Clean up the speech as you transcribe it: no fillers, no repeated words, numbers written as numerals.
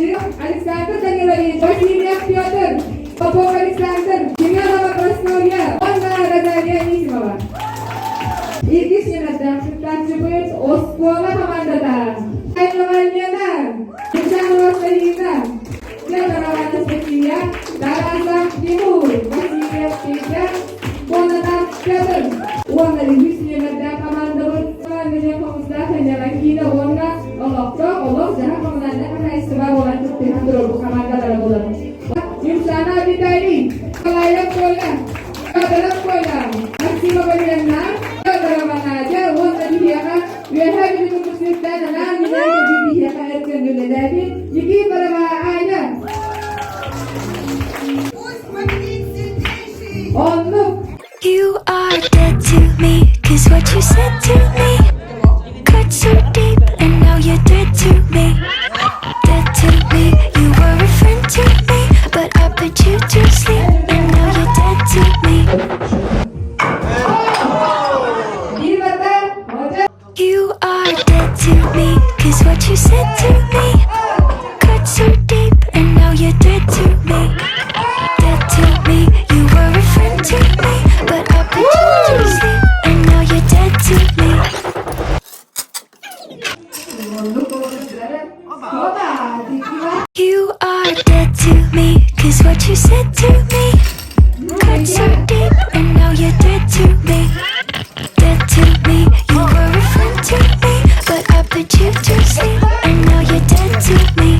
Александр Данилович, Васильев Петр, Попов Александр, Семенова Прасковья уонна Розалия Анисимова. Иккис нүөмэрдээх кыттааччыбыт оскуола хамаандата Михайлова Лена, Мишанова Сарина, Федорова Анастасия, Тарасов Тимур, Васильев Петя, Кононов Петр. Уонна үһүс нүөмэрдээх хамаандабыт Милен Хомустаах Киинэ уонна олохтоох олох-дьаһах коммунальнай хаһаайыстыба буолан кыттыһан турар хамаандалара буолар. Юрсана Виталий, Николаев Коля, Федоров Коля, Максимова Елена, Федорова Надя уонна биһиэхэ Үөһээ Бүлүү выпускниктаан анаан минээн кэлбит биһиэхэ эркин үлэлээбит Никифорова Аня. Пусть победит сильнейший! Оннук. You are dead to me, 'cause what you said to me cut so deep, and now you're dead to me. Dead to me, you were a friend to me, but I put you to sleep, and now you're dead to me. Биир барда. You are dead to me, 'cause what you said to me cut so deep, and now you're dead to me. Dead to me, you were a friend to me, but I put you to sleep, and now you're dead to me. Оннук олордулар. Хоба, дикива. You are dead to me, 'cause what you said to me cut so deep, and now you're dead to me. Dead to me, you were a friend to me, but I put you to sleep, and now you're dead to me.